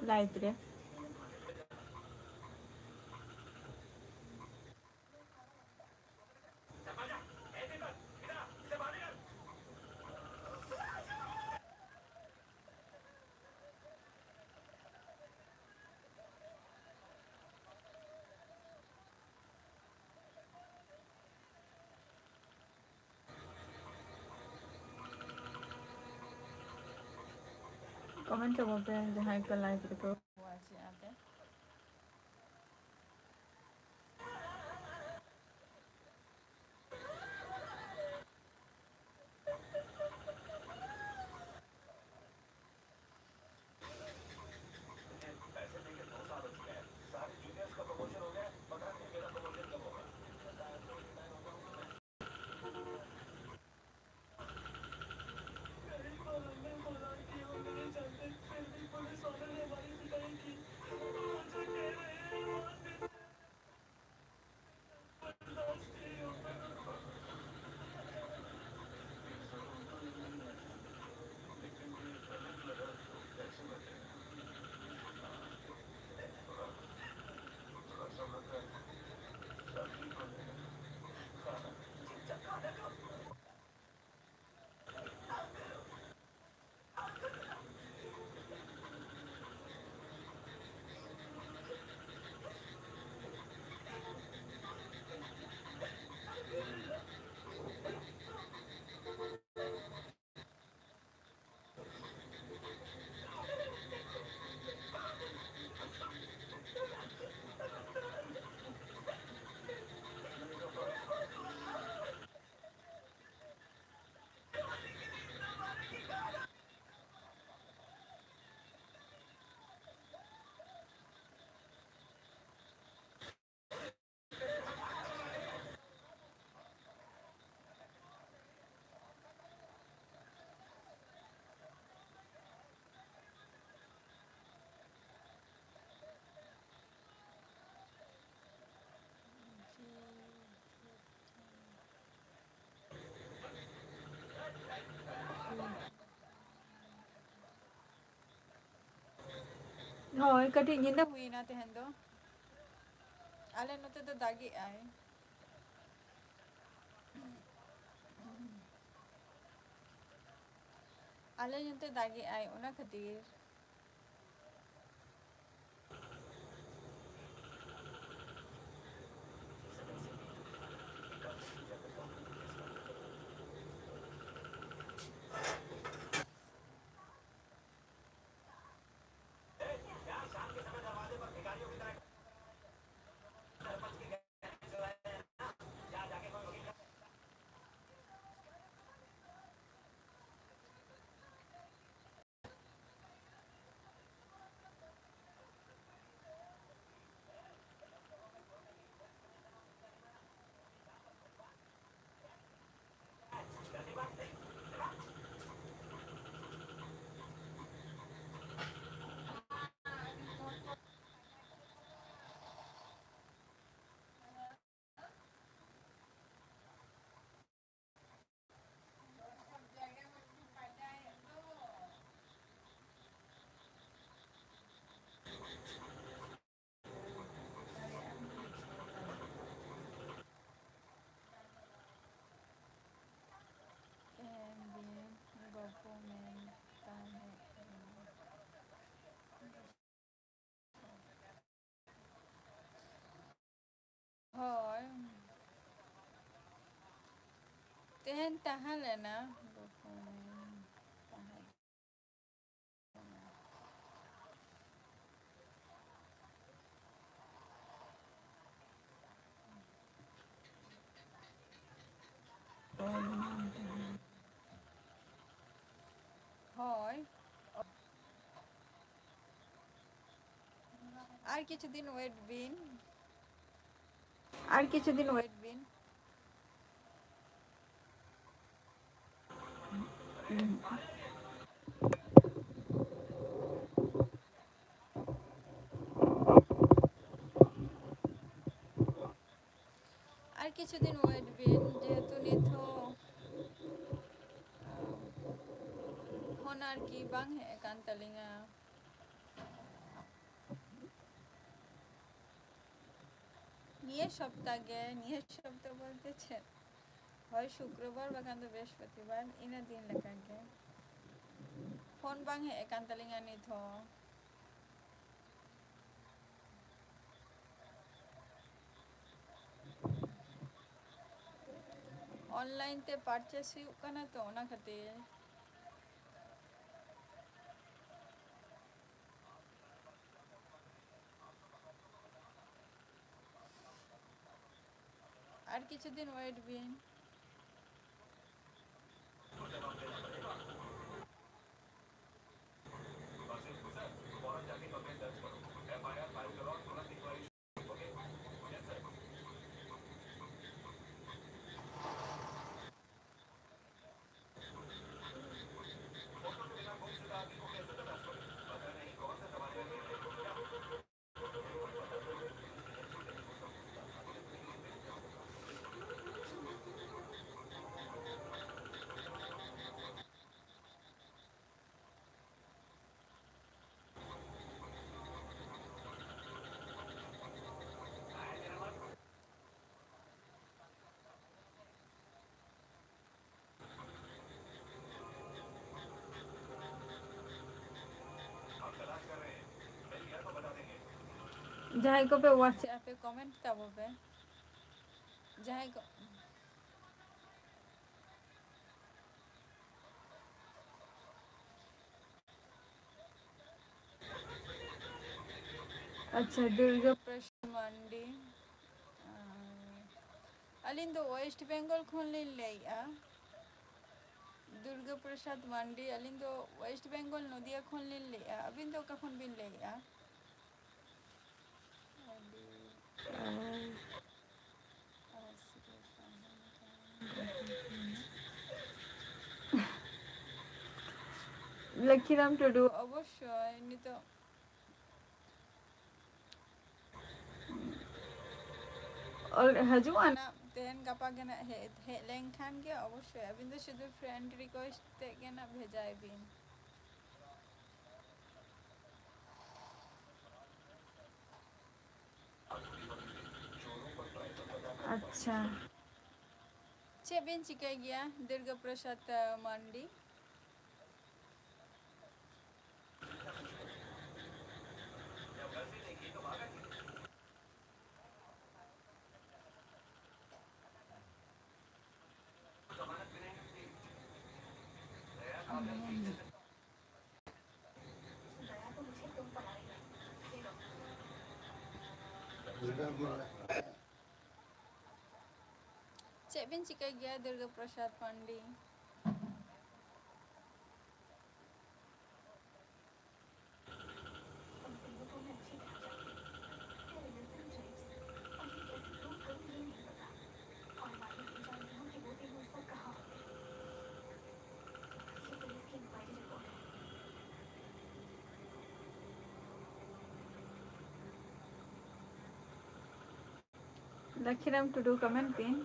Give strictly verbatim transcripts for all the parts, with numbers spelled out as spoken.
Live ᱨᱮ᱾ Comment ᱛᱟᱵᱚᱱ ᱯᱮ ᱡᱟᱦᱟᱸᱭ ᱠᱚ ᱞᱟᱭᱤᱵᱷ ᱨᱮᱠᱚ ᱣᱟᱪᱮᱜᱼᱟ ᱯᱮ᱾ ᱦᱳᱭ, ᱠᱟᱹᱴᱤᱡ ᱧᱤᱫᱟᱹ ᱦᱩᱭᱱᱟ ᱛᱮᱦᱮᱧ ᱫᱚ᱾ ᱟᱞᱮ ᱱᱚᱛᱮ ᱫᱚ ᱫᱟᱜᱮᱜᱼᱟᱭ᱾ ᱟᱞᱮ ᱱᱚᱛᱮ ᱫᱟᱜᱮᱜᱼᱟᱭ, ᱚᱱᱟ ᱠᱷᱟᱹᱛᱤᱨ᱾ ᱮᱱ ᱵᱤᱱ ᱵᱟᱹᱵᱩ ᱢᱮᱱ ᱛᱟᱦᱮᱸ ᱠᱟᱱᱟ᱾ ᱦᱳᱭ, ᱛᱮᱦᱮᱧ ᱛᱟᱦᱮᱸ ᱞᱮᱱᱟ᱾ ᱛᱟᱦᱮᱸ ᱦᱳᱭ᱾ ᱟᱨ ᱠᱤᱪᱷᱩ ᱫᱤᱱ wait ᱵᱤᱱ, ᱟᱨ ᱠᱤᱪᱷᱩ ᱫᱤᱱ wait ᱵᱤᱱ᱾ ᱟᱨ ᱠᱤᱪᱷᱩ ᱫᱤᱱ wait ᱵᱤᱱ, ᱡᱮᱦᱮᱛᱩ ᱱᱤᱛ ᱦᱚᱸ ᱯᱷᱳᱱ ᱟᱨᱠᱤ ᱵᱟᱝ ᱦᱮᱡ ᱟᱠᱟᱱ ᱛᱟᱹᱞᱤᱧᱟ᱾ ᱱᱤᱭᱟᱹ ᱥᱚᱯᱛᱟ ᱜᱮ, ᱱᱤᱭᱟᱹ ᱥᱚᱯᱛᱟ ᱵᱚᱞᱛᱮ ᱪᱮᱫ? ᱦᱳᱭ ᱥᱩᱠᱨᱚᱵᱟᱨ ᱵᱟᱠᱷᱟᱱ ᱫᱚ ᱵᱨᱤᱦᱚᱥᱯᱚᱛᱤᱵᱟᱨ, ᱤᱱᱟᱹ ᱫᱤᱱ ᱞᱮᱠᱟ ᱜᱮ᱾ ᱯᱷᱳᱱ ᱵᱟᱝ ᱦᱮᱡ ᱟᱠᱟᱱ ᱛᱟᱹᱞᱤᱧᱟ ᱱᱤᱛ ᱦᱚᱸ᱾ ᱚᱱᱞᱟᱭᱤᱱ ᱛᱮ ᱯᱟᱨᱪᱮᱥ ᱦᱩᱭᱩᱜ ᱠᱟᱱᱟ ᱛᱚ, ᱚᱱᱟ ᱠᱷᱟᱹᱛᱤᱨ᱾ ᱟᱨ ᱠᱤᱪᱷᱩ ᱫᱤᱱ ᱣᱮᱴ ᱵᱤᱱ᱾ ᱡᱟᱦᱟᱸᱭ ᱠᱚᱯᱮ WhatsApp ᱯᱮ, comment ᱛᱟᱵᱚ ᱯᱮ᱾ ᱡᱟᱦᱟᱸᱭ ᱠᱚ ᱟᱪᱪᱷᱟ, ᱫᱩᱨᱜᱟ ᱯᱨᱚᱥᱟᱫᱽ ᱢᱟᱱᱰᱤ᱾ ᱟᱨ ᱟᱹᱞᱤᱧ ᱫᱚ ᱳᱭᱮᱥᱴ ᱵᱮᱝᱜᱚᱞ ᱠᱷᱚᱱ ᱞᱤᱧ ᱞᱟᱹᱭᱮᱫᱼᱟ᱾ ᱫᱩᱨᱜᱟ ᱯᱨᱚᱥᱟᱫᱽ ᱢᱟᱱᱰᱤ, ᱟᱹᱞᱤᱧ ᱫᱚ ᱳᱭᱮᱥᱴ ᱵᱮᱝᱜᱚᱞ ᱱᱚᱫᱤᱭᱟ ᱠᱷᱚᱱ ᱞᱤᱧ ᱞᱟᱹᱭᱮᱫᱼᱟ᱾ ᱟᱹᱵᱤᱱ ᱫᱚ ᱚᱠᱟ ᱠᱷᱚᱱ ᱵᱤᱱ ᱞᱟᱹᱭᱮᱫᱼᱟ? ᱞᱚᱠᱠᱷᱤᱨᱟᱢ ᱴᱩᱰᱩ, ᱚᱵᱚᱥᱥᱳᱭ ᱱᱤᱛᱚᱜ ᱚᱞ ᱦᱤᱡᱩᱜᱼᱟ ᱱᱟᱜ, ᱛᱮᱦᱮᱧ ᱜᱟᱯᱟ ᱜᱮ ᱱᱟᱜ ᱦᱮᱡ, ᱦᱮᱡ ᱞᱮᱱᱠᱷᱟᱱ ᱜᱮ ᱚᱵᱚᱥᱥᱳᱭ᱾ ᱟᱹᱵᱤᱱ ᱫᱚ ᱥᱩᱫᱷᱩ friend request ᱛᱮᱫ ᱜᱮ ᱱᱟᱜ ᱵᱷᱮᱡᱟᱭ ᱵᱤᱱ᱾ ᱟᱪᱪᱷᱟ, ᱪᱮᱫ ᱵᱤᱱ ᱪᱤᱠᱟᱹᱭ ᱜᱮᱭᱟ ᱫᱩᱨᱜᱟ ᱯᱨᱚᱥᱟᱫᱽ, ᱟᱸ, ᱢᱟᱱᱰᱤ? ᱪᱮᱫ ᱵᱤᱱ ᱪᱤᱠᱟᱹᱭ ᱜᱮᱭᱟ ᱫᱩᱨᱜᱟ ᱯᱨᱚᱥᱟᱫᱽ ᱯᱟᱱᱰᱤ? ᱞᱟᱠᱷᱤᱨᱟᱢ ᱴᱩᱰᱩ comment ᱵᱤᱱ᱾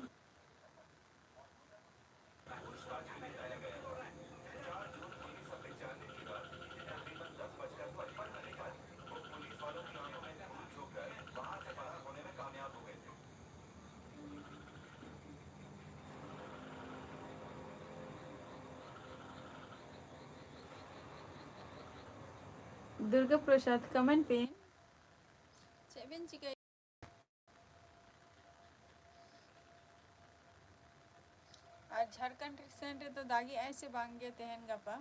ᱫᱩᱨᱜᱟ ᱯᱨᱚᱥᱟᱫᱽ comment ᱵᱤᱱ᱾ ᱪᱮᱫ ᱵᱤᱱ ᱪᱤᱠᱟᱹᱭᱟ? ᱟᱨ ᱡᱷᱟᱲᱠᱷᱚᱸᱰ ᱥᱮᱱ ᱨᱮᱫᱚ ᱫᱟᱜᱮᱜᱼᱟᱭ ᱥᱮ ᱵᱟᱝ ᱜᱮ ᱛᱮᱦᱮᱧ ᱜᱟᱯᱟ?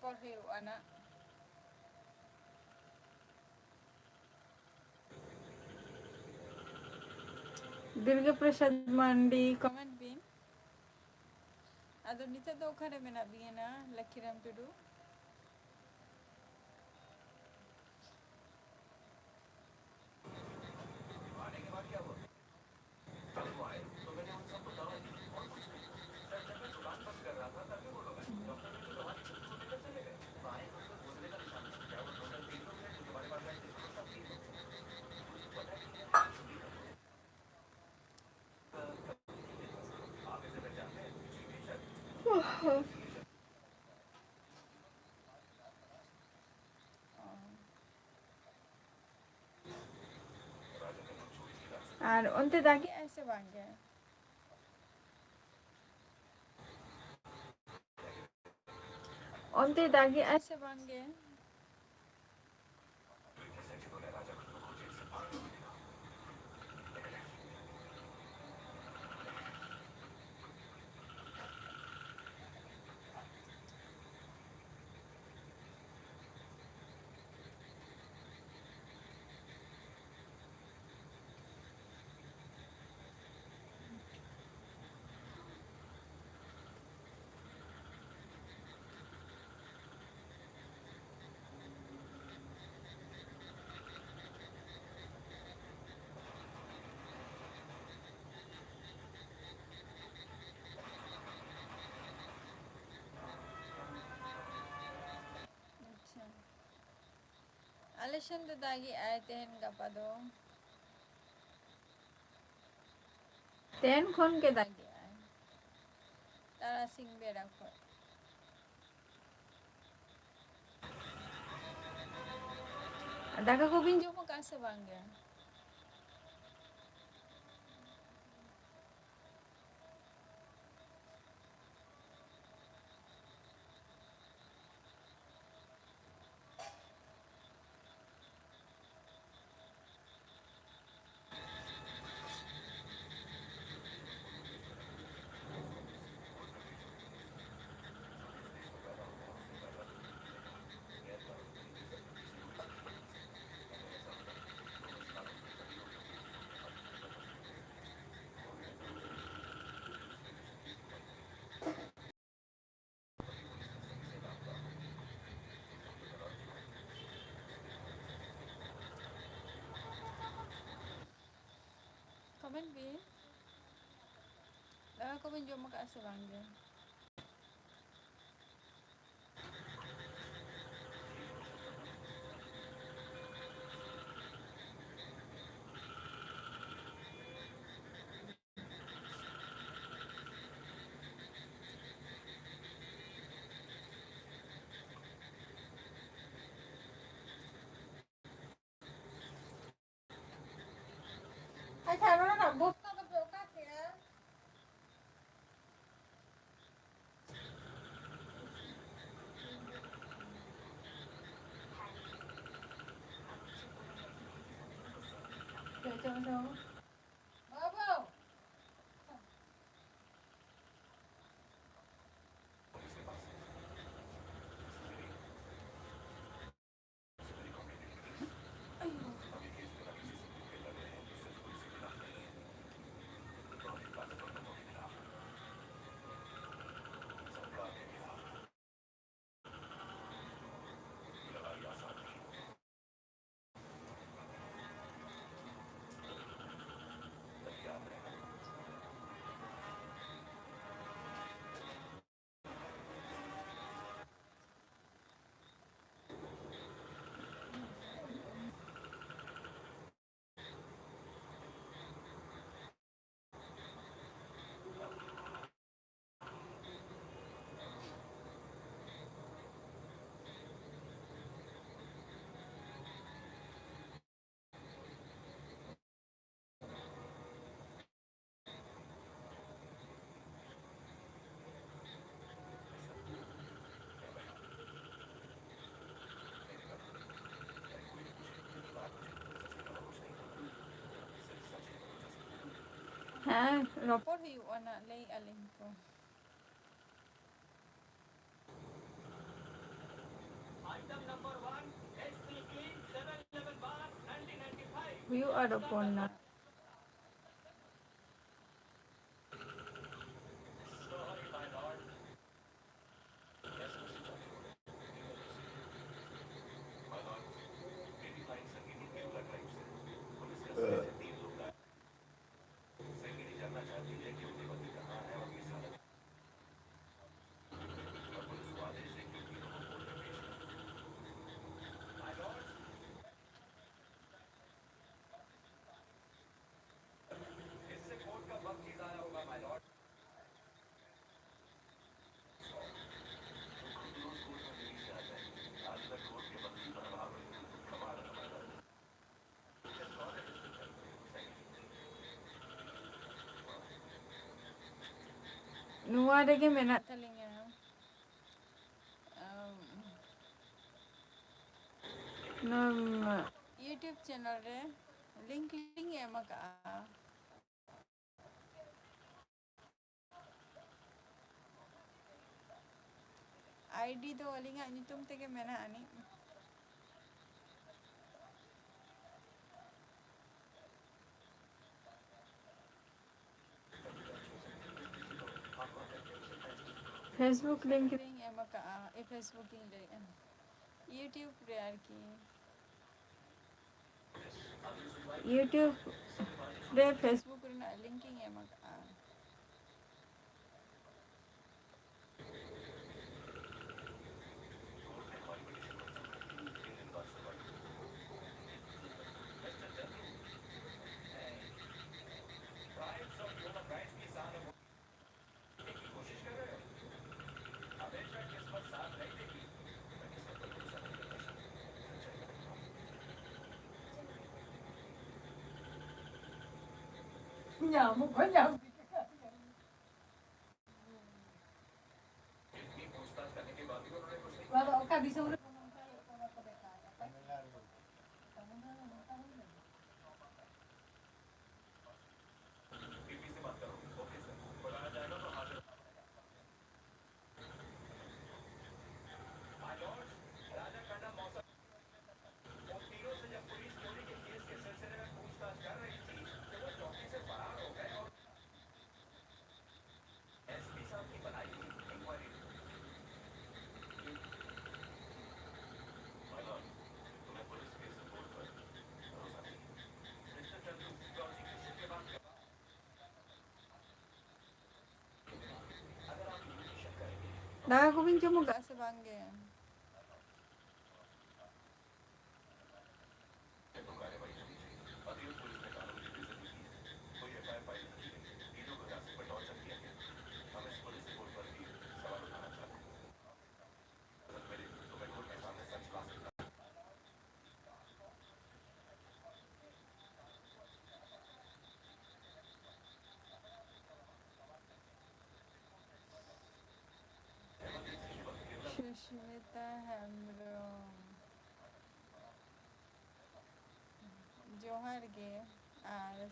ᱯᱚᱨ ᱦᱩᱭᱩᱜᱼᱟ ᱱᱟᱜ᱾ ᱫᱩᱨᱜᱟ ᱯᱨᱚᱥᱟᱫᱽ ᱢᱟᱱᱰᱤ, comment ᱵᱤᱱ᱾ ᱟᱫᱚ ᱱᱤᱛᱚᱜ ᱫᱚ ᱚᱠᱟᱨᱮ ᱢᱮᱱᱟᱜ ᱵᱤᱱᱟ, ᱞᱚᱠᱠᱷᱤᱨᱟᱢ ᱴᱩᱰᱩ? ᱟᱨ ᱚᱱᱛᱮ ᱫᱟᱜᱮᱜᱼᱟᱭ ᱥᱮ ᱵᱟᱝ ᱜᱮ? ᱚᱱᱛᱮ ᱫᱟᱜᱮᱜᱼᱟᱭ ᱥᱮ ᱵᱟᱝ ᱜᱮ? ᱟᱪᱪᱷᱟ᱾ ᱟᱞᱮ ᱥᱮᱱ ᱫᱚ ᱫᱟᱜᱮᱜᱼᱟᱭ ᱛᱮᱦᱮᱧ ᱜᱟᱯᱟ ᱫᱚ᱾ ᱛᱮᱦᱮᱧ ᱠᱷᱚᱱ ᱜᱮ ᱫᱟᱜᱮᱜᱼᱟᱭ, ᱛᱟᱨᱟᱥᱤᱧ ᱵᱮᱲᱟ ᱠᱷᱚᱱ᱾ ᱫᱟᱠᱟ ᱠᱚᱵᱤᱱ ᱡᱚᱢ ᱟᱠᱟᱫᱼᱟ ᱥᱮ ᱵᱟᱝ ᱜᱮ? ᱢᱮᱱ ᱵᱤᱱ, ᱫᱟᱠᱟ ᱠᱚᱵᱤᱱ ᱡᱚᱢ ᱟᱠᱟᱫᱼᱟ ᱥᱮ ᱵᱟᱝ ᱜᱮ? ᱟᱪᱪᱷᱟ, ᱱᱚᱣᱟ ᱨᱮᱱᱟᱜ ᱵᱚᱥᱛᱟ ᱫᱚᱯᱮ ᱚᱠᱟ ᱠᱮᱜᱼᱟ? ᱪᱚ, ᱪᱚ, ᱪᱚ᱾ ᱵᱟᱹᱵᱩ! ᱦᱮᱸ, ᱨᱚᱯᱚᱲ ᱦᱩᱭᱩᱜᱼᱟ ᱱᱟᱜ, ᱞᱟᱹᱭᱮᱜᱼᱟ ᱞᱤᱧ ᱛᱚ᱾ ᱦᱩᱭᱩᱜᱼᱟ ᱨᱚᱯᱚᱲ ᱱᱟᱜ᱾ ᱱᱚᱣᱟ ᱨᱮᱜᱮ ᱢᱮᱱᱟᱜ ᱛᱟᱹᱞᱤᱧᱟ᱾ ᱟᱢ, ᱱᱚᱣᱟ YouTube channel ᱨᱮ link ᱞᱤᱧ ᱮᱢ ᱟᱠᱟᱜᱼᱟ᱾ ID ᱫᱚ ᱟᱹᱞᱤᱧᱟᱜ ᱧᱩᱛᱩᱢ ᱛᱮᱜᱮ ᱢᱮᱱᱟᱜ ᱟᱹᱱᱤᱡ᱾ Facebook link ᱞᱤᱧ ᱮᱢ ᱟᱠᱟᱜᱼᱟ᱾ ᱮ, Facebook ᱤᱧ ᱞᱟᱹᱭᱮᱫᱼᱟ, YouTube ᱨᱮ ᱟᱨᱠᱤ᱾ YouTube ᱨᱮ Facebook ᱨᱮᱱᱟᱜ link ᱤᱧ ᱮᱢ ᱟᱠᱟᱜᱼᱟ᱾ ᱧᱟᱢ ᱦᱚᱸᱠᱚ ᱧᱟᱢ ᱠᱮᱫᱟ᱾ ᱟᱫᱚ ᱚᱠᱟ ᱫᱤᱥᱚᱢ ᱨᱮ ᱱᱚᱝᱠᱟ ᱦᱩᱭᱩᱜ ᱠᱟᱱᱟ ᱠᱚ ᱫᱮᱠᱷᱟᱣ ᱠᱟᱛᱮ? ᱛᱟᱢᱤᱞᱱᱟᱲᱩ ᱨᱮ ᱱᱚᱝᱠᱟ ᱦᱩᱭ ᱞᱮᱱᱟ? ᱫᱟᱠᱟ ᱠᱚᱵᱤᱱ ᱡᱚᱢ ᱟᱠᱟᱫᱼᱟ ᱥᱮ ᱵᱟᱝ ᱜᱮ?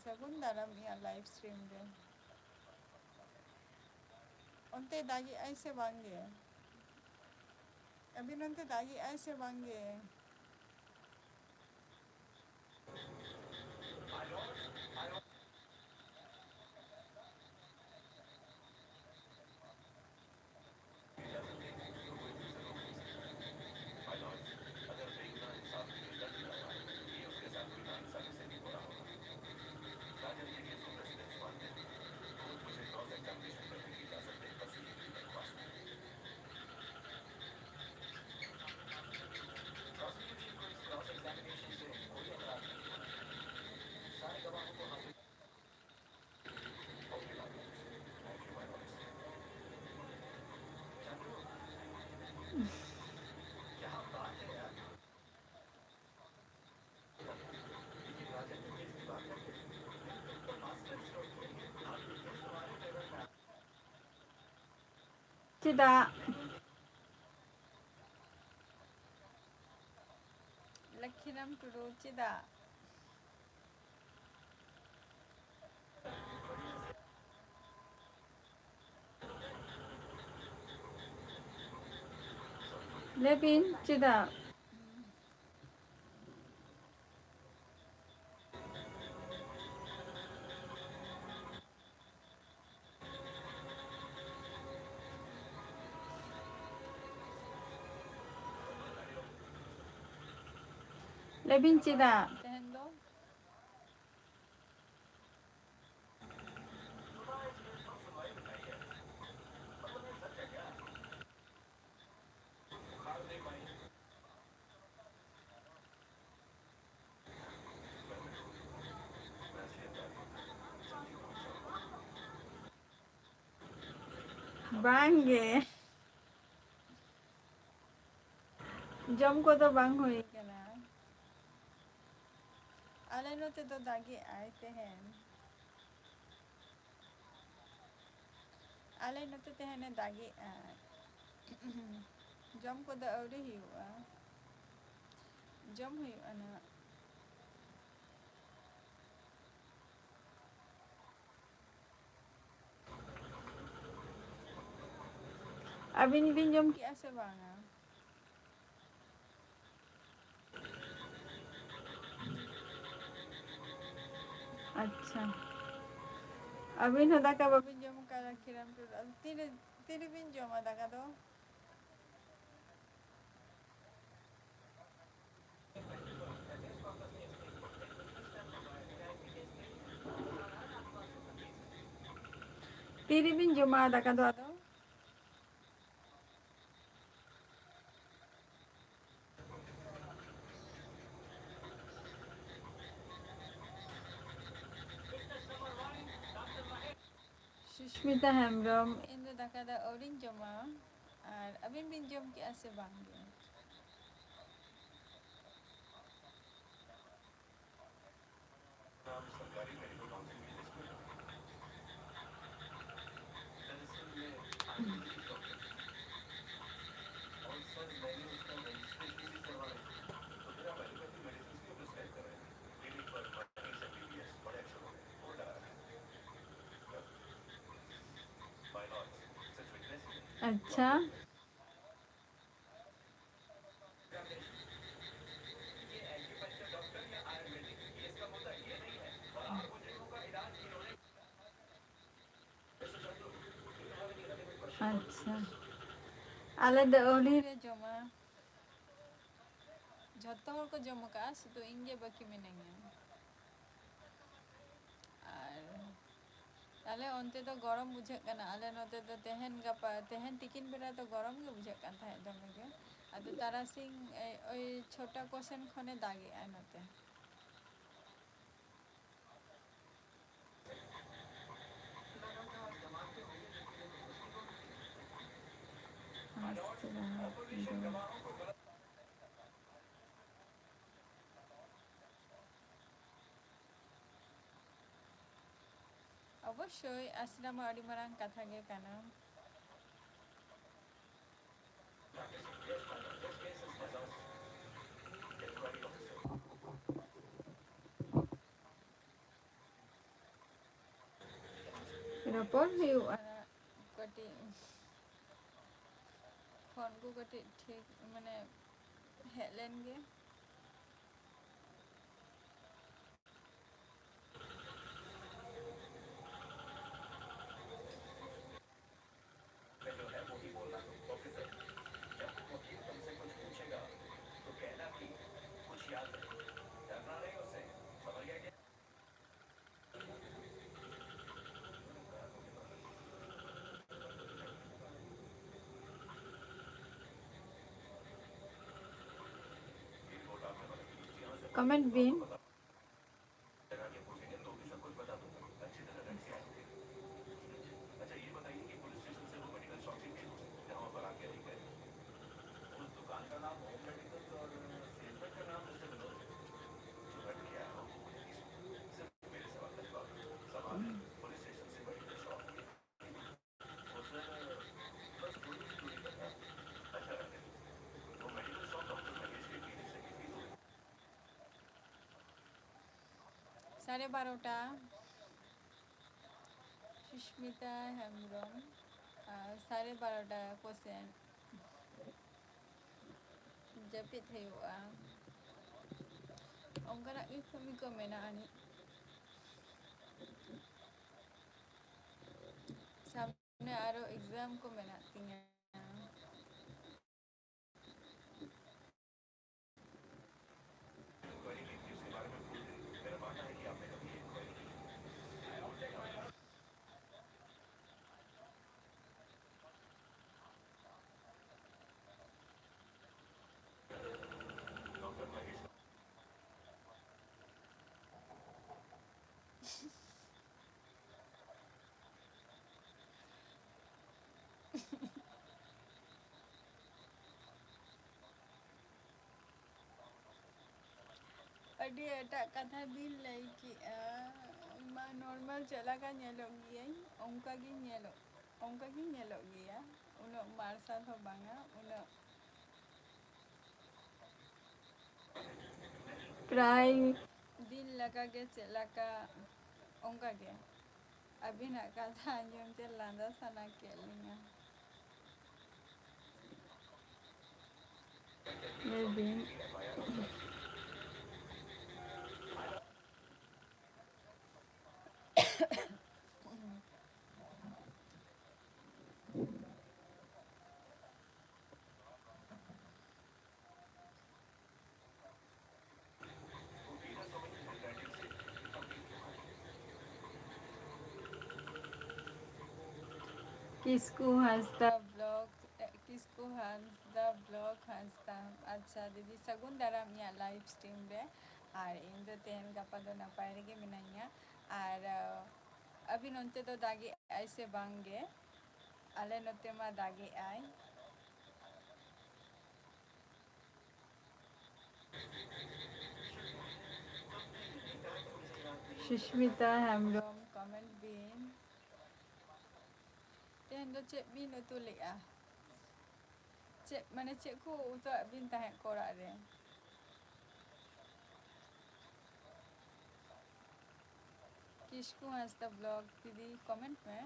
ᱥᱟᱹᱜᱩᱱ ᱫᱟᱨᱟᱢ ᱤᱧᱟᱹᱜ live stream ᱨᱮ᱾ ᱚᱱᱛᱮ ᱫᱟᱜᱮᱜᱼᱟᱭ ᱥᱮ ᱵᱟᱝ ᱜᱮ? ᱟᱹᱵᱤᱱ ᱚᱱᱛᱮ ᱫᱟᱜᱮᱜᱼᱟᱭ ᱥᱮ ᱵᱟᱝ ᱜᱮ? ᱪᱮᱫᱟᱜ? ᱞᱚᱠᱠᱷᱤᱨᱟᱢ ᱴᱩᱰᱩ, ᱪᱮᱫᱟᱜ? ᱞᱟᱹᱭ ᱵᱤᱱ, ᱪᱮᱫᱟᱜ? ᱞᱟᱹᱭ ᱵᱤᱱ, ᱪᱮᱫᱟᱜ? ᱛᱮᱦᱮᱧ ᱫᱚ ᱵᱟᱝ ᱜᱮ, ᱡᱚᱢ ᱠᱚᱫᱚ ᱵᱟᱝ ᱦᱩᱭ ᱠᱟᱱᱟ᱾ ᱟᱞᱮ ᱱᱚᱛᱮ ᱫᱚ ᱫᱟᱜᱮᱜᱼᱟᱭ ᱛᱮᱦᱮᱧ᱾ ᱟᱞᱮ ᱱᱚᱛᱮ ᱛᱮᱦᱮᱧ ᱮ ᱫᱟᱜᱮᱜᱼᱟ᱾ ᱡᱚᱢ ᱠᱚᱫᱚ ᱟᱹᱣᱨᱤ ᱦᱩᱭᱩᱜᱼᱟ, ᱡᱚᱢ ᱦᱩᱭᱩᱜᱼᱟ ᱱᱟᱦᱟᱜ᱾ ᱟᱹᱵᱤᱱ ᱵᱤᱱ ᱡᱚᱢ ᱠᱮᱜᱼᱟ ᱥᱮ ᱵᱟᱝᱟ? ᱟᱪᱪᱷᱟ, ᱟᱹᱵᱤᱱ ᱦᱚᱸ ᱫᱟᱠᱟ ᱵᱟᱹᱵᱤᱱ ᱡᱚᱢ ᱠᱟᱫᱟ ᱠᱷᱤᱨᱟᱢ ᱴᱩᱰᱩ᱾ ᱟᱫᱚ ᱛᱤᱨᱮ, ᱛᱤᱨᱮᱵᱤᱱ ᱡᱚᱢᱟ ᱫᱟᱠᱟ ᱫᱚ? ᱛᱤᱨᱮᱵᱤᱱ ᱡᱚᱢᱟ ᱫᱟᱠᱟ ᱫᱚ ᱟᱫᱚ? ᱥᱩᱥᱢᱤᱛᱟ ᱦᱮᱢᱵᱨᱚᱢ, ᱤᱧ ᱫᱚ ᱫᱟᱠᱟ ᱫᱚ ᱟᱹᱣᱨᱤᱧ ᱡᱚᱢᱟ᱾ ᱟᱨ ᱟᱹᱵᱤᱱ ᱵᱤᱱ ᱡᱚᱢ ᱠᱮᱜᱼᱟ ᱥᱮ ᱵᱟᱝ ᱜᱮ? ᱟᱪᱪᱷᱟ᱾ ᱟᱪᱪᱷᱟ, ᱟᱞᱮ ᱫᱚ ᱟᱹᱣᱨᱤ ᱞᱮ ᱡᱚᱢᱟ᱾ ᱡᱷᱚᱛᱚ ᱦᱚᱲ ᱠᱚ ᱡᱚᱢ ᱟᱠᱟᱫᱼᱟ, ᱥᱩᱫᱷᱩ ᱤᱧ ᱜᱮ ᱵᱟᱹᱠᱤ ᱢᱤᱱᱟᱹᱧᱟ᱾ ᱟᱨ ᱟᱞᱮ ᱚᱱᱛᱮ ᱫᱚ ᱜᱚᱨᱚᱢ ᱵᱩᱡᱷᱟᱹᱜ ᱠᱟᱱᱟ᱾ ᱟᱞᱮ ᱱᱚᱛᱮ ᱫᱚ ᱛᱮᱦᱮᱧ ᱜᱟᱯᱟ, ᱛᱮᱦᱮᱧ ᱛᱤᱠᱤᱱ ᱵᱮᱲᱟ ᱫᱚ ᱜᱚᱨᱚᱢ ᱜᱮ ᱵᱩᱡᱷᱟᱹᱜ ᱠᱟᱱ ᱛᱟᱦᱮᱸᱫ ᱫᱚᱢᱮ ᱜᱮ᱾ ᱟᱫᱚ ᱛᱟᱨᱟᱥᱤᱧ, ᱮ, ᱳᱭ ᱪᱷᱚᱴᱟ ᱠᱚ ᱥᱮᱱ ᱠᱷᱚᱱᱮ ᱫᱟᱜᱮᱜᱼᱟ ᱱᱚᱛᱮ᱾ ᱚᱵᱚᱥᱥᱳᱭ, ᱟᱥᱲᱟ ᱢᱟ ᱟᱹᱰᱤ ᱢᱟᱨᱟᱝ ᱠᱟᱛᱷᱟ ᱜᱮ ᱠᱟᱱᱟ᱾ ᱨᱚᱯᱚᱲ ᱦᱩᱭᱩᱜᱼᱟ ᱠᱟᱹᱴᱤᱡ᱾ ᱯᱷᱳᱱ ᱠᱚ ᱠᱟᱹᱴᱤᱡ ᱴᱷᱤᱠ, ᱢᱟᱱᱮ, ᱦᱮᱡ ᱞᱮᱱ ᱜᱮ᱾ ᱠᱚᱢᱮᱱᱴ ᱵᱤᱱ᱾ ᱥᱟᱲᱮ ᱵᱟᱨᱚᱴᱟ᱾ ᱥᱩᱥᱢᱤᱛᱟ ᱦᱮᱢᱵᱨᱚᱢ, ᱟᱨ ᱥᱟᱲᱮ ᱵᱟᱨᱚᱴᱟ ᱠᱚᱥᱮᱱ ᱡᱟᱹᱯᱤᱫ ᱦᱩᱭᱩᱜᱼᱟ, ᱚᱱᱠᱟᱱᱟᱜ ᱜᱮ ᱠᱟᱹᱢᱤ ᱠᱚ ᱢᱮᱱᱟᱜ ᱟᱹᱱᱤᱡ᱾ ᱥᱟᱢᱱᱮ ᱟᱨᱚ ᱮᱠᱡᱟᱢ ᱠᱚ ᱢᱮᱱᱟᱜ ᱛᱤᱧᱟᱹ᱾ ᱟᱹᱰᱤ ᱮᱴᱟᱜ ᱠᱟᱛᱷᱟ ᱵᱤᱱ ᱞᱟᱹᱭ ᱠᱮᱜᱼᱟ᱾ ᱢᱟ, ᱱᱚᱨᱢᱟᱞ ᱪᱮᱫ ᱞᱮᱠᱟ ᱧᱮᱞᱚᱜ ᱜᱤᱭᱟᱹᱧ, ᱚᱱᱠᱟ ᱜᱤᱧ ᱧᱮᱞᱚᱜ, ᱚᱱᱠᱟ ᱜᱤᱧ ᱧᱮᱞᱚᱜ ᱜᱮᱭᱟ᱾ ᱩᱱᱟᱹᱜ ᱢᱟᱨᱥᱟᱞ ᱦᱚᱸ ᱵᱟᱝᱟ, ᱩᱱᱟᱹᱜ ᱯᱨᱟᱭ ᱫᱤᱱ ᱞᱮᱠᱟᱜᱮ, ᱪᱮᱫ ᱞᱮᱠᱟ ᱚᱱᱠᱟᱜᱮ᱾ ᱟᱹᱵᱤᱱᱟᱜ ᱠᱟᱛᱷᱟ ᱟᱸᱡᱚᱢ ᱛᱮ ᱞᱟᱸᱫᱟ ᱥᱟᱱᱟ ᱠᱮᱫ ᱞᱤᱧᱟ᱾ ᱞᱟᱹᱭ ᱵᱤᱱ᱾ ᱠᱤᱥᱠᱩ ᱦᱟᱸᱥᱫᱟ ᱵᱞᱚᱜ, ᱠᱤᱥᱠᱩ ᱦᱟᱸᱥᱫᱟ ᱵᱞᱚᱜ ᱦᱟᱸᱥᱫᱟ᱾ ᱟᱪᱪᱷᱟ ᱫᱤᱫᱤ, ᱥᱟᱹᱜᱩᱱ ᱫᱟᱨᱟᱢ ᱤᱧᱟᱹᱜ live stream ᱨᱮ᱾ ᱟᱨ ᱤᱧ ᱫᱚ ᱛᱮᱦᱮᱧ ᱜᱟᱯᱟ ᱫᱚ ᱱᱟᱯᱟᱭ ᱨᱮᱜᱮ ᱢᱤᱱᱟᱹᱧᱟ᱾ ᱟᱨ, ᱟᱹᱵᱤᱱ ᱚᱱᱛᱮ ᱫᱚ ᱫᱟᱜᱮᱜ ᱟᱭ ᱥᱮ ᱵᱟᱝ ᱜᱮ? ᱟᱞᱮ ᱱᱚᱛᱮ ᱢᱟ ᱫᱟᱜᱮᱜ ᱟᱭ᱾ ᱥᱩᱥᱢᱤᱛᱟ ᱦᱮᱢᱵᱨᱚᱢ, comment ᱵᱤᱱ᱾ ᱛᱮᱦᱮᱧ ᱫᱚ ᱪᱮᱫ ᱵᱤᱱ ᱩᱛᱩ ᱞᱮᱜᱼᱟ? ᱪᱮᱫ, ᱢᱟᱱᱮ, ᱪᱮᱫ ᱠᱚ ᱩᱛᱩᱣᱟᱜ ᱵᱤᱱ ᱛᱟᱦᱮᱸᱫ ᱠᱚ ᱚᱲᱟᱜ ᱨᱮ? ᱠᱤᱥᱠᱩ ᱦᱟᱸᱥᱫᱟ ᱵᱞᱚᱜ ᱫᱤᱫᱤ, comment ᱢᱮ᱾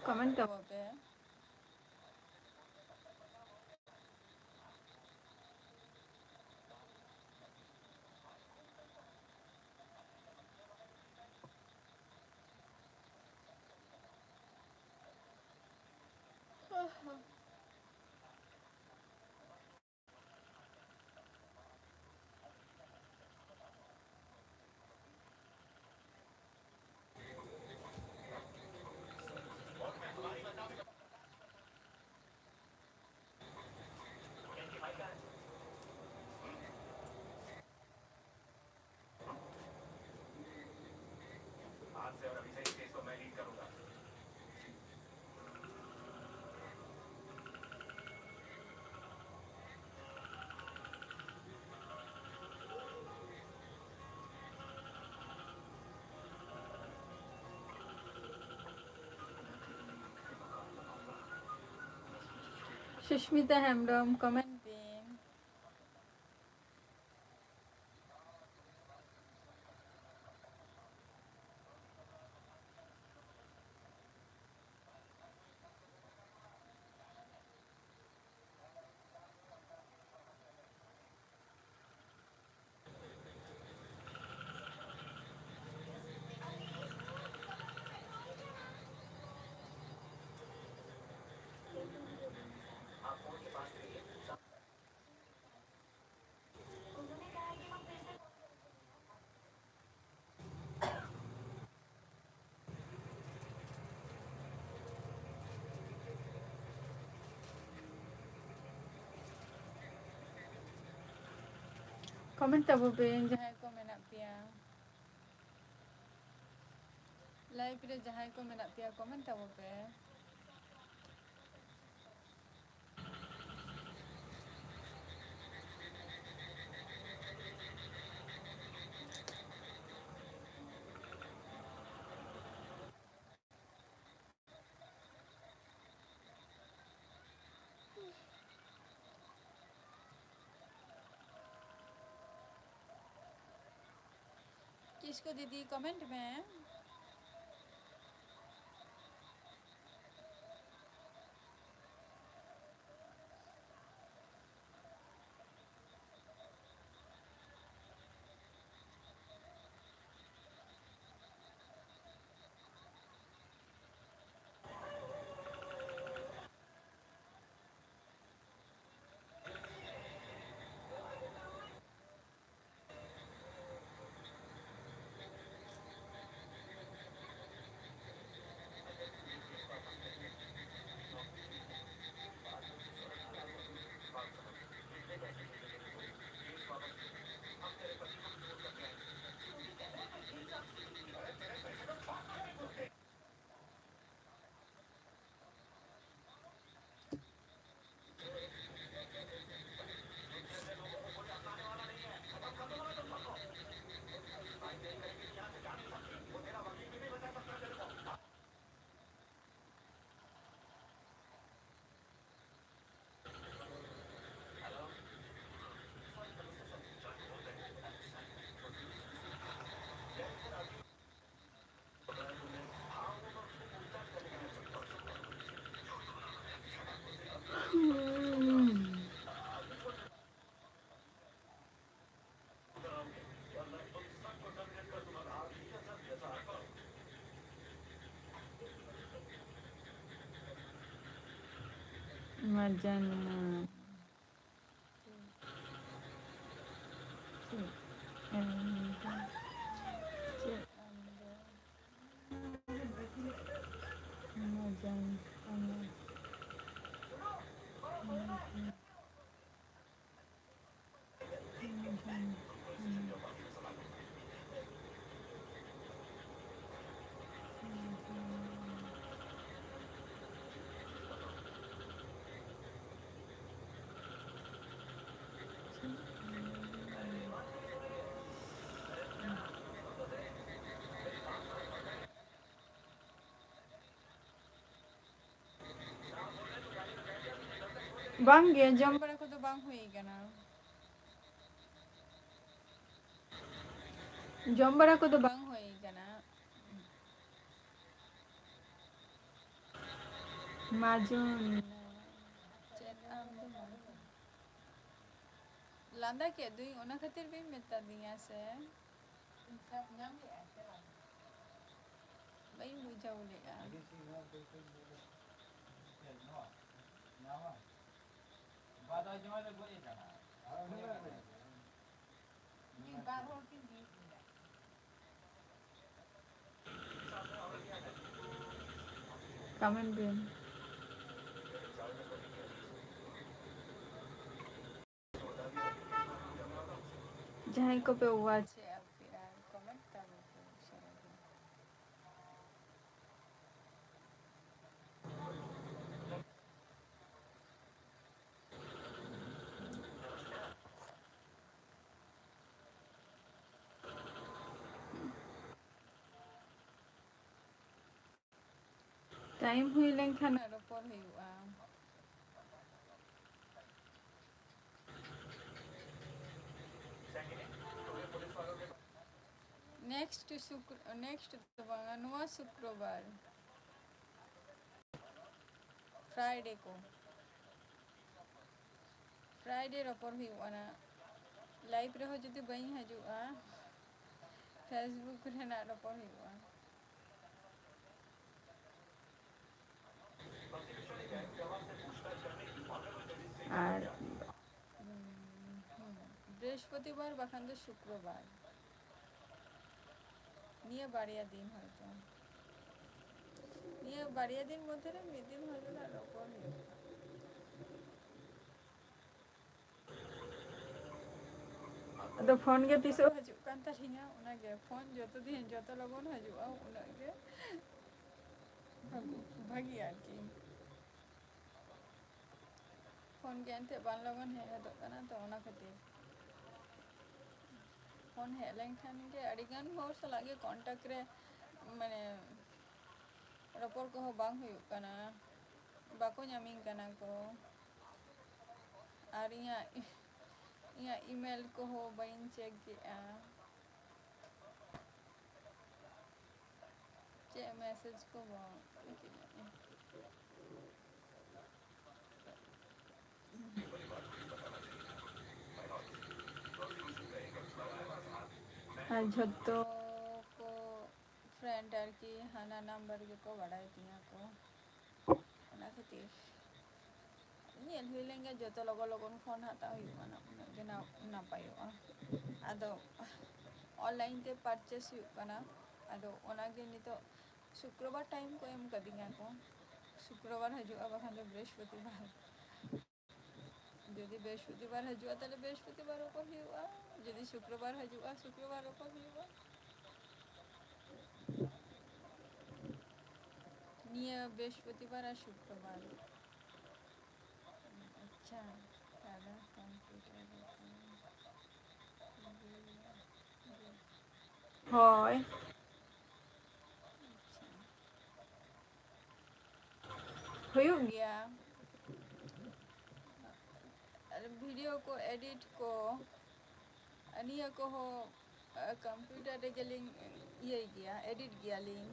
Comment ᱛᱟᱵᱚᱱ ᱯᱮ᱾ ᱥᱩᱥᱢᱤᱛᱟ ᱦᱮᱢᱵᱨᱚᱢ, comment ᱵᱤᱱ᱾ Comment ᱛᱟᱵᱚ ᱯᱮ ᱡᱟᱦᱟᱸᱭ ᱠᱚ ᱢᱮᱱᱟᱜ ᱯᱮᱭᱟ᱾ Live ᱨᱮ ᱡᱟᱦᱟᱸᱭ ᱠᱚ ᱢᱮᱱᱟᱜ ᱯᱮᱭᱟ, comment ᱛᱟᱵᱚ ᱯᱮ᱾ ᱠᱤᱥᱠᱩ ᱫᱤᱫᱤ, comment ᱢᱮ᱾ ᱡᱟᱱᱟᱢ᱾ ᱪᱮᱫ ᱟᱢ ᱫᱚ, ᱪᱮᱫ ᱟᱢ ᱫᱚ, ᱢᱚᱡᱟᱧ ᱠᱟᱱᱟ᱾ ᱵᱟᱝ ᱜᱮ, ᱡᱚᱢ ᱵᱟᱲᱟ ᱠᱚᱫᱚ ᱵᱟᱝ ᱦᱩᱭ ᱠᱟᱱᱟ᱾ ᱡᱚᱢ ᱵᱟᱲᱟ ᱠᱚᱫᱚ ᱵᱟᱝ ᱦᱩᱭ ᱠᱟᱱᱟ᱾ ᱢᱟᱡᱚᱱ, ᱪᱮᱫ ᱟᱢ ᱫᱚ ᱵᱟᱝ? ᱞᱟᱸᱫᱟ ᱠᱮᱫ ᱫᱩᱧ, ᱚᱱᱟ ᱠᱷᱟᱹᱛᱤᱨ ᱵᱤᱱ ᱢᱮᱛᱟ ᱫᱤᱧᱟ ᱥᱮ? ᱵᱟᱹᱧ ᱵᱩᱡᱷᱟᱹᱣ ᱞᱮᱫᱼᱟ᱾ ᱠᱚᱢᱮᱱᱴ ᱵᱤᱱ᱾ ᱡᱟᱦᱟᱸᱭ ᱠᱚᱯᱮ ᱣᱟᱪ ᱮᱫᱼᱟ ᱯᱮ ᱟᱨ ᱠᱚᱢᱮᱱᱴ ᱛᱟᱵᱚ ᱯᱮ ᱩᱥᱟᱹᱨᱟ ᱜᱮ᱾ ᱴᱟᱭᱤᱢ ᱦᱩᱭ ᱞᱮᱱᱠᱷᱟᱱ ᱨᱚᱯᱚᱲ ᱦᱩᱭᱩᱜᱼᱟ᱾ ᱱᱮᱠᱥᱴ ᱥᱩᱠᱨ-, ᱱᱮᱠᱥᱴ ᱫᱚ ᱵᱟᱝᱟ, ᱱᱚᱣᱟ ᱥᱩᱠᱨᱚᱵᱟᱨ, ᱯᱷᱨᱟᱭᱰᱮ ᱠᱚ, ᱯᱷᱨᱟᱭᱰᱮ ᱨᱚᱯᱚᱲ ᱦᱩᱭᱩᱜᱼᱟ ᱱᱟᱜ᱾ ᱞᱟᱭᱤᱵᱷ ᱨᱮᱦᱚᱸ ᱡᱩᱫᱤ ᱵᱟᱹᱧ ᱦᱤᱡᱩᱜᱼᱟ, ᱯᱷᱮᱥᱵᱩᱠ ᱨᱮ ᱱᱟᱜ ᱨᱚᱯᱚᱲ ᱦᱩᱭᱩᱜᱼᱟ᱾ ᱟᱨ ᱦᱩᱸ, ᱦᱩᱸ, ᱵᱨᱤᱦᱚᱥᱯᱚᱛᱤᱵᱟᱨ ᱵᱟᱠᱷᱟᱱ ᱫᱚ ᱥᱩᱠᱨᱚᱵᱟᱨ, ᱱᱤᱭᱟᱹ ᱵᱟᱨᱭᱟ ᱫᱤᱱ ᱦᱚᱭᱛᱚ, ᱱᱤᱭᱟᱹ ᱵᱟᱨᱭᱟ ᱫᱤᱱ ᱢᱚᱫᱽᱫᱷᱮ ᱨᱮ ᱢᱤᱫ ᱫᱤᱱ ᱦᱚᱭᱛᱚ ᱱᱟᱜ ᱨᱚᱯᱚᱲ ᱦᱩᱭᱩᱜᱼᱟ᱾ ᱟᱫᱚ ᱯᱷᱳᱱ ᱜᱮ ᱛᱤᱥᱚᱜ ᱦᱤᱡᱩᱜ ᱠᱟᱱ ᱛᱟᱹᱞᱤᱧᱟ, ᱚᱱᱟᱜᱮ ᱯᱷᱳᱱ ᱡᱚᱛᱚ ᱫᱤᱱ, ᱡᱚᱛᱚ ᱞᱚᱜᱚᱱ ᱦᱤᱡᱩᱜᱼᱟ, ᱩᱱᱟᱹᱜ ᱜᱮ ᱵᱷᱟᱹᱜᱤ, ᱵᱷᱟᱹᱜᱤ ᱟᱨᱠᱤ᱾ ᱯᱷᱳᱱ ᱜᱮ ᱮᱱᱛᱮᱫ ᱵᱟᱝ ᱞᱚᱜᱚᱱ ᱦᱮᱡ ᱦᱚᱫᱚᱜ ᱠᱟᱱᱟ, ᱛᱚ ᱚᱱᱟ ᱠᱷᱟᱹᱛᱤᱨ ᱯᱷᱳᱱ ᱦᱮᱡ ᱞᱮᱱᱠᱷᱟᱱ ᱜᱮ ᱟᱹᱰᱤᱜᱟᱱ ᱦᱚᱲ ᱥᱟᱞᱟᱜ ᱜᱮ ᱠᱚᱱᱴᱟᱠᱴ ᱨᱮ, ᱢᱟᱱᱮ, ᱨᱚᱯᱚᱲ ᱠᱚᱦᱚᱸ ᱵᱟᱝ ᱦᱩᱭᱩᱜ ᱠᱟᱱᱟ, ᱵᱟᱠᱚ ᱧᱟᱢᱤᱧ ᱠᱟᱱᱟ ᱠᱚ᱾ ᱟᱨ ᱤᱧᱟᱹᱜ, ᱤᱧᱟᱹᱜ ᱤᱢᱮᱞ ᱠᱚᱦᱚᱸ ᱵᱟᱹᱧ ᱪᱮᱠ ᱜᱮᱜᱼᱟ᱾ ᱪᱮᱫ ᱢᱮᱥᱮᱡᱽ ᱠᱚ ᱵᱟᱝ᱾ ᱟᱨ ᱡᱷᱚᱛᱚ ᱠᱚ ᱯᱷᱨᱮᱱᱰ ᱟᱨᱠᱤ ᱦᱟᱱᱟ ᱱᱟᱢᱵᱟᱨ ᱜᱮᱠᱚ ᱵᱟᱲᱟᱭ ᱛᱤᱧᱟᱹ ᱠᱚ, ᱚᱱᱟ ᱠᱷᱟᱹᱛᱤᱨ᱾ ᱧᱮᱞ ᱦᱩᱭ ᱞᱮᱱ ᱜᱮ, ᱡᱚᱛᱚ ᱞᱚᱜᱚᱱ ᱞᱚᱜᱚᱱ ᱯᱷᱳᱱ ᱦᱟᱛᱟᱣ ᱦᱩᱭᱩᱜᱼᱟ, ᱚᱱᱟ ᱩᱱᱟᱹᱜ ᱜᱮ ᱱᱟ-, ᱱᱟᱯᱟᱭᱚᱜᱼᱟ᱾ ᱟᱫᱚ ᱚᱱᱞᱟᱭᱤᱱ ᱛᱮ ᱯᱟᱨᱪᱮᱥ ᱦᱩᱭᱩᱜ ᱠᱟᱱᱟ, ᱟᱫᱚ ᱚᱱᱟᱜᱮ ᱱᱤᱛᱚᱜ ᱥᱩᱠᱨᱚᱵᱟᱨ ᱴᱟᱭᱤᱢ ᱠᱚ ᱮᱢ ᱠᱟᱫᱤᱧᱟ ᱠᱚ, ᱥᱩᱠᱨᱚᱵᱟᱨ ᱦᱤᱡᱩᱜᱼᱟ, ᱵᱟᱠᱷᱟᱱ ᱫᱚ ᱵᱨᱤᱦᱚᱥᱯᱚᱛᱤᱵᱟᱨ᱾ ᱡᱩᱫᱤ ᱵᱨᱤᱦᱚᱥᱯᱚᱛᱤᱵᱟᱨ ᱦᱤᱡᱩᱜᱼᱟ, ᱛᱟᱦᱞᱮ ᱵᱨᱤᱦᱚᱥᱯᱚᱛᱤᱵᱟᱨ ᱨᱚᱯᱚᱲ ᱦᱩᱭᱩᱜᱼᱟ᱾ ᱡᱩᱫᱤ ᱥᱩᱠᱨᱚᱵᱟᱨ ᱦᱤᱡᱩᱜᱼᱟ, ᱥᱩᱠᱨᱚᱵᱟᱨ ᱨᱚᱯᱚᱲ ᱦᱩᱭᱩᱜᱼᱟ᱾ ᱱᱤᱭᱟᱹ ᱵᱨᱤᱦᱚᱥᱯᱚᱛᱤᱵᱟᱨ ᱟᱨ ᱥᱩᱠᱨᱚᱵᱟᱨ᱾ ᱟᱪᱪᱷᱟ, ᱛᱟᱦᱞᱮ ᱠᱚᱢᱯᱤᱭᱩᱴᱟᱨ ᱨᱮ ᱦᱳᱭ᱾ ᱦᱩᱭᱩᱜ ᱜᱮᱭᱟ᱾ ᱟᱨ ᱵᱷᱤᱰᱤᱭᱳ ᱠᱚ ᱮᱰᱤᱴ ᱠᱚ, ᱱᱤᱭᱟᱹ ᱠᱚᱦᱚᱸ, ᱟ, ᱠᱚᱢᱯᱤᱭᱩᱴᱟᱨ ᱨᱮᱜᱮᱞᱤᱧ ᱤᱭᱟᱹᱭ ᱜᱮᱭᱟ, ᱮᱰᱤᱴ ᱜᱮᱭᱟᱞᱤᱧ᱾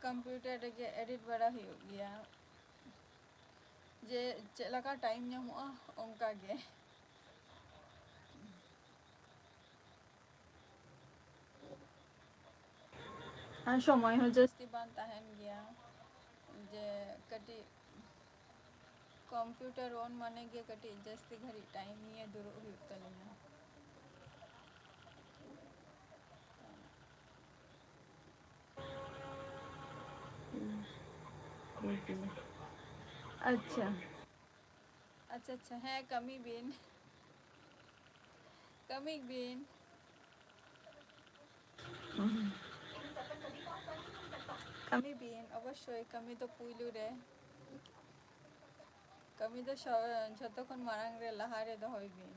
ᱠᱚᱢᱯᱤᱭᱩᱴᱟᱨ ᱨᱮᱜᱮ ᱮᱰᱤᱴ ᱵᱟᱲᱟ ᱦᱩᱭᱩᱜ ᱜᱮᱭᱟ, ᱡᱮ ᱪᱮᱫ ᱞᱮᱠᱟ ᱴᱟᱭᱤᱢ ᱧᱟᱢᱚᱜᱼᱟ ᱚᱱᱠᱟ ᱜᱮ᱾ ᱟᱨ ᱥᱚᱢᱚᱭ ᱦᱚᱸ ᱡᱟᱹᱥᱛᱤ ᱵᱟᱝ ᱛᱟᱦᱮᱱ ᱜᱮᱭᱟ, ᱡᱮ ᱠᱟᱹᱴᱤᱡ computer on ᱢᱟᱱᱮ ᱜᱮ ᱠᱟᱹᱴᱤᱡ ᱡᱟᱹᱥᱛᱤ ᱜᱷᱟᱹᱲᱤᱡ time ᱱᱤᱭᱮ ᱫᱩᱲᱩᱵ ᱦᱩᱭᱩᱜ ᱛᱟᱹᱞᱤᱧᱟ᱾ ᱟᱪᱪᱷᱟ, ᱟᱪᱪᱷᱟ, ᱟᱪᱪᱷᱟ, ᱦᱮᱸ, ᱠᱟᱹᱢᱤ ᱵᱤᱱ, ᱠᱟᱹᱢᱤ ᱵᱤᱱ᱾ ᱠᱟᱹᱢᱤ ᱵᱤᱱ, ᱚᱵᱚᱥᱥᱳᱭ ᱠᱟᱹᱢᱤ ᱫᱚ ᱯᱩᱭᱞᱩ ᱨᱮ, ᱠᱟᱹᱢᱤ ᱫᱚ ᱥᱚ-, ᱡᱷᱚᱛᱚ ᱠᱷᱚᱱ ᱢᱟᱲᱟᱝ ᱨᱮ, ᱞᱟᱦᱟ ᱨᱮ ᱫᱚᱦᱚᱭ ᱵᱤᱱ᱾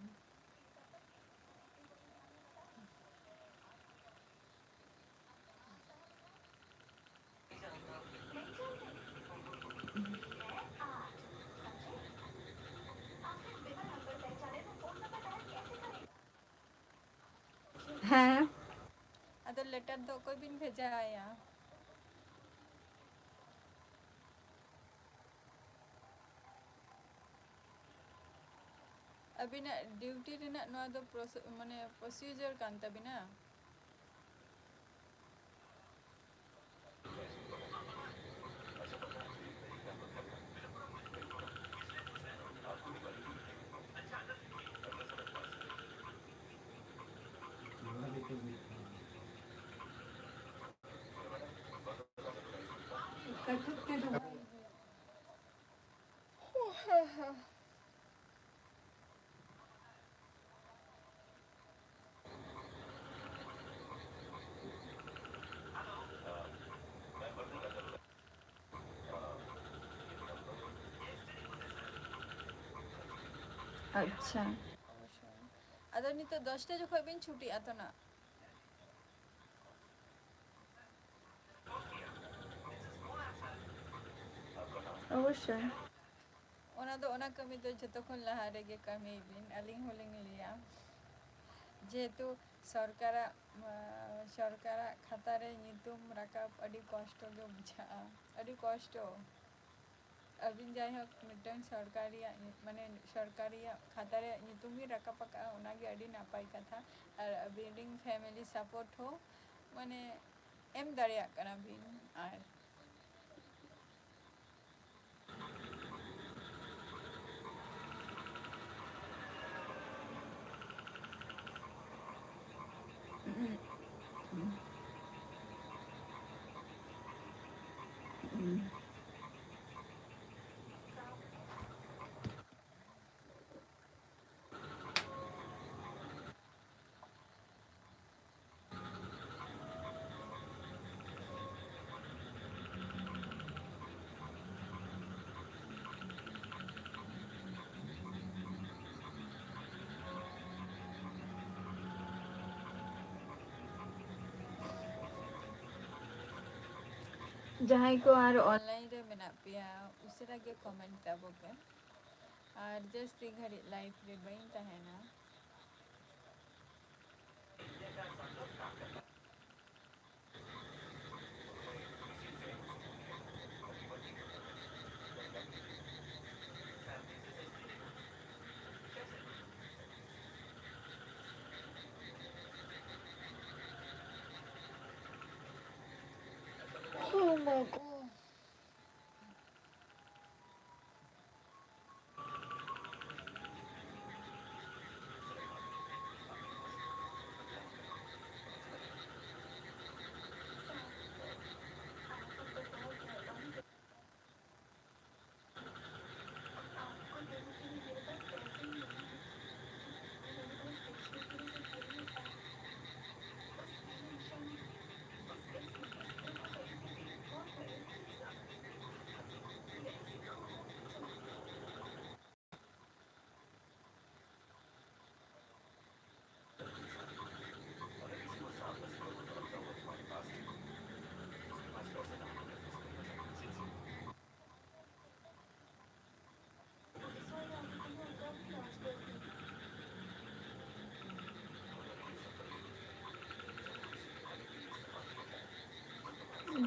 ᱦᱮᱸ᱾ ᱟᱫᱚ letter ᱫᱚ ᱚᱠᱚᱭ ᱵᱤᱱ ᱵᱷᱮᱡᱟ ᱟᱭᱟ? ᱟᱹᱵᱤᱱᱟᱜ duty ᱨᱮᱱᱟᱜ ᱱᱚᱣᱟ ᱫᱚ ᱯᱨᱚᱥ-, ᱢᱟᱱᱮ procedure ᱠᱟᱱ ᱛᱟᱹᱵᱤᱱᱟ᱾ ᱟᱪᱪᱷᱟ᱾ ᱟᱫᱚ ᱱᱤᱛᱚᱜ ᱫᱚᱥᱴᱟ ᱡᱚᱠᱷᱚᱡ ᱵᱤᱱ ᱪᱷᱩᱴᱤᱜᱼᱟ ᱛᱚ ᱱᱟᱜ? ᱚᱵᱚᱥᱥᱳᱭ᱾ ᱚᱱᱟ ᱫᱚ, ᱚᱱᱟ ᱠᱟᱹᱢᱤ ᱫᱚ ᱡᱷᱚᱛᱚ ᱠᱷᱚᱱ ᱞᱟᱦᱟ ᱨᱮᱜᱮ ᱠᱟᱹᱢᱤᱭ ᱵᱤᱱ᱾ ᱟᱹᱞᱤᱧ ᱦᱚᱸᱞᱤᱧ ᱞᱟᱹᱭᱟ, ᱡᱮᱦᱮᱛᱩ ᱥᱚᱨᱠᱟᱨᱟᱜ, ᱟᱸ, ᱥᱚᱨᱠᱟᱨᱟᱜ ᱠᱷᱟᱛᱟ ᱨᱮ ᱧᱩᱛᱩᱢ ᱨᱟᱠᱟᱵ ᱟᱹᱰᱤ ᱠᱚᱥᱴᱚ ᱜᱮ ᱵᱩᱡᱷᱟᱹᱜᱼᱟ, ᱟᱹᱰᱤ ᱠᱚᱥᱴᱚ᱾ ᱟᱹᱵᱤᱱ ᱡᱟᱭᱦᱳᱠ ᱢᱤᱫᱴᱟᱝ ᱥᱚᱨᱠᱟᱨᱤᱭᱟᱜ ᱧᱩ-, ᱢᱟᱱᱮ ᱥᱚᱨᱠᱟᱨᱤᱭᱟᱜ ᱠᱷᱟᱛᱟ ᱨᱮᱭᱟᱜ ᱧᱩᱛᱩᱢ ᱵᱤᱱ ᱨᱟᱠᱟᱵ ᱟᱠᱟᱫᱼᱟ, ᱚᱱᱟᱜᱮ ᱟᱹᱰᱤ ᱱᱟᱯᱟᱭ ᱠᱟᱛᱷᱟ᱾ ᱟᱨ ᱟᱹᱵᱤᱱ ᱨᱮᱱ family support ᱦᱚᱸ, ᱢᱟᱱᱮ ᱮᱢ ᱫᱟᱲᱮᱭᱟᱜ ᱠᱟᱱᱟ ᱵᱤᱱ᱾ ᱟᱨ ᱡᱟᱦᱟᱸᱭ ᱠᱚ ᱟᱨ online ᱨᱮ ᱢᱮᱱᱟᱜ ᱯᱮᱭᱟ, ᱩᱥᱟᱹᱨᱟ ᱜᱮ comment ᱛᱟᱵᱚ ᱯᱮ᱾ ᱟᱨ ᱡᱟᱹᱥᱛᱤ ᱜᱷᱟᱹᱲᱤᱡ live ᱨᱮ ᱵᱟᱹᱧ ᱛᱟᱦᱮᱱᱟ᱾ Oh my God.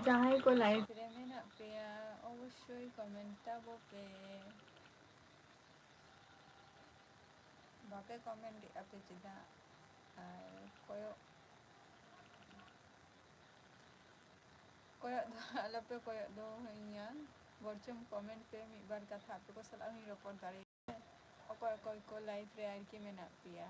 ᱡᱟᱦᱟᱸᱭ ᱠᱚ live ᱨᱮ ᱢᱮᱱᱟᱜ ᱯᱮᱭᱟ, ᱚᱵᱚᱥᱥᱳᱭ comment ᱛᱟᱵᱚ ᱯᱮ᱾ ᱵᱟᱯᱮ comment ᱮᱫᱼᱟ ᱯᱮ ᱪᱮᱫᱟᱜ? ᱟᱨ ᱠᱚᱭᱚᱜ, ᱠᱚᱭᱚᱜ ᱫᱚ ᱟᱞᱚᱯᱮ ᱠᱚᱭᱚᱜ ᱫᱚᱦᱚᱧᱟ, ᱵᱚᱨᱪᱚᱢ comment ᱯᱮ, ᱢᱤᱫ ᱵᱟᱨ ᱠᱟᱛᱷᱟ ᱟᱯᱮ ᱠᱚ ᱥᱟᱞᱟᱜ ᱦᱚᱸᱧ ᱨᱚᱯᱚᱲ ᱫᱟᱲᱮᱭᱟᱜᱼᱟ᱾ ᱚᱠᱚᱭ ᱚᱠᱚᱭ ᱠᱚ live ᱨᱮ ᱟᱨᱠᱤ ᱢᱮᱱᱟᱜ ᱯᱮᱭᱟ᱾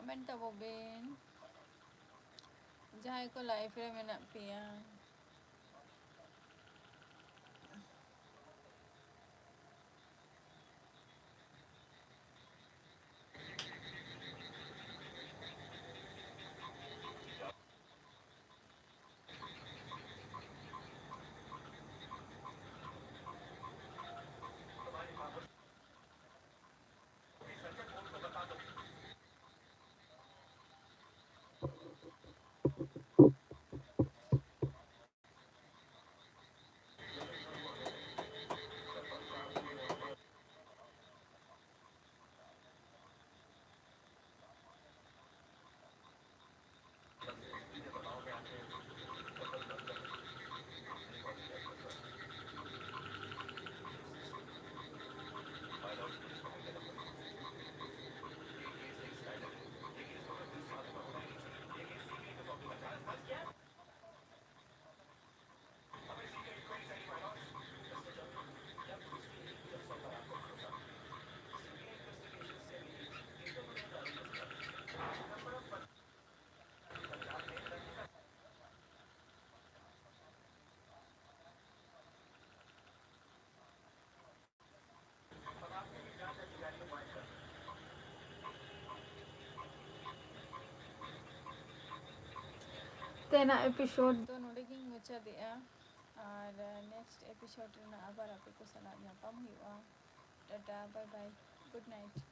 ᱠᱚᱢᱮᱱᱴ ᱛᱟᱵᱚ ᱵᱤᱱ, ᱡᱟᱦᱟᱸᱭ ᱠᱚ ᱞᱟᱭᱤᱵᱷ ᱨᱮ ᱢᱮᱱᱟᱜ ᱯᱮᱭᱟ᱾ ᱛᱮᱱᱟᱜ ᱮᱯᱤᱥᱳᱰ ᱫᱚ ᱱᱚᱰᱮ ᱜᱤᱧ ᱢᱩᱪᱟᱹᱫᱮᱜᱼᱟ, ᱟᱨ ᱱᱮᱠᱥᱴ ᱮᱯᱤᱥᱳᱰ ᱨᱮᱱᱟᱜ ᱟᱵᱟᱨ ᱟᱯᱮ ᱠᱚ ᱥᱟᱞᱟᱜ ᱧᱟᱯᱟᱢ ᱦᱩᱭᱩᱜᱼᱟ᱾ ᱴᱟᱴᱟ, ᱵᱟᱭ ᱵᱟᱭ, ᱜᱩᱰ ᱱᱟᱭᱤᱴ᱾